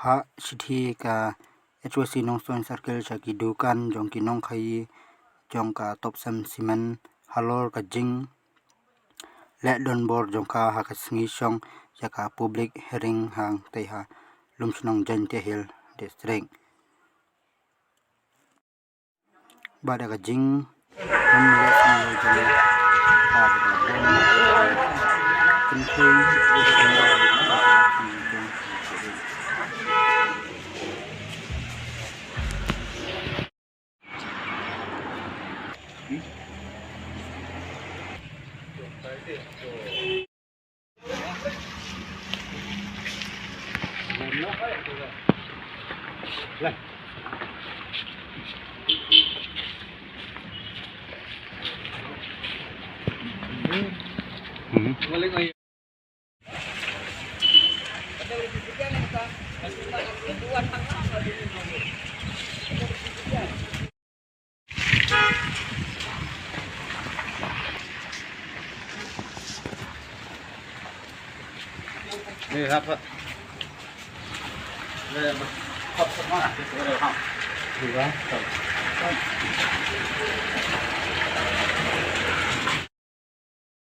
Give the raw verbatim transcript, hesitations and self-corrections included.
Ha shithi ka H Y C Nongstoiñ Circle sha ki dukan jong ki nongkhaii jong ka Topsem Cement halor ka jingleh donbor jong ka ha ka sngi shong ïa ka public hearing hangtei ha Lumshnong, Jaiñtia Hills District. Bad da ka jing